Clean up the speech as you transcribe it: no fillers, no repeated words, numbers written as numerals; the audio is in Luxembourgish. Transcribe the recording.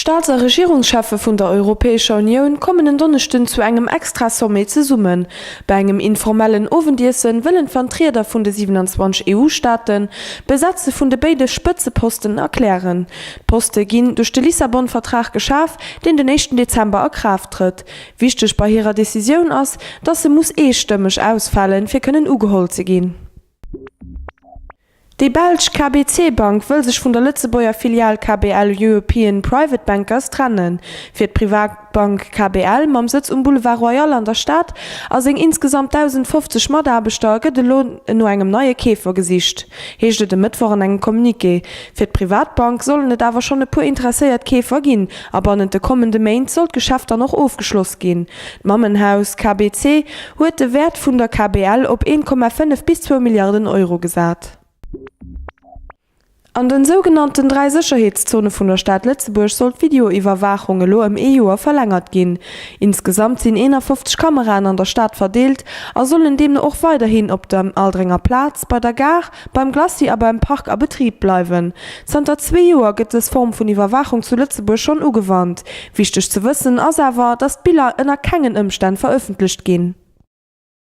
D'Staats a Regierungscheffe vun der Europäescher Unioun kommen en Donneschden zu engem Extra-Sommet zesummen. Bei engem informellen Owendiessen wëllen d'Vertrieder vun de 27 EU-Staaten d'Besetze vun de béide Spëtzeposten erklären. D'Poste ginn duerch de Lissabon-Vertrag geschaf, deen den éischten Dezember a Kraaft trëtt. Wichteg bei hirer Decisioun ass, datt se muss eestëmmeg ausfalen, fir kënnen ugeholl ze ginn. Déi belsch KBC Bank wëll sech vun der Lëtzebuerger Filial KBL European Private Bankers trennen. Fir d'Privatbank KBL mam Sëtz um Boulevard Royal an der Stad a seng insgesamt 1.050 Mataarbechter gëtt elo no engem neie Keefer gesicht, heescht et e Mëttwoch an engem Communiqué. Fir d'Privatbank sollen et awer schonn e puer interesséiert Keefer ginn a bannent de kommende Méint soll d'Geschäft dann och ofgeschloss ginn. D'Mammenhaus KBC huet de Wäert vun der KBL op 1,5 bis zwou Milliarden Euro gesat. An den sougenannten 3 Sécherheetszone vun der Stad Lëtzebuerg soll d'Videoiwwerwaachung elo ëm ee Joer verlängert ginn. Insgesamt sinn 51 Kameraen an der Stad verdeelt a sollen deemno och weiderhin op der Aldringer Plaz, bei der Gare, beim Glacis a beim Park a Betrib bleiwen. Zanter zwee Joer gëtt dës Form vun Iwwerwaachung zu Lëtzebuerg schonn ugewannt. Wichteg ze wëssen ass awer, datt d'Biller ënner kengen Ëmstänn verëffentlecht ginn.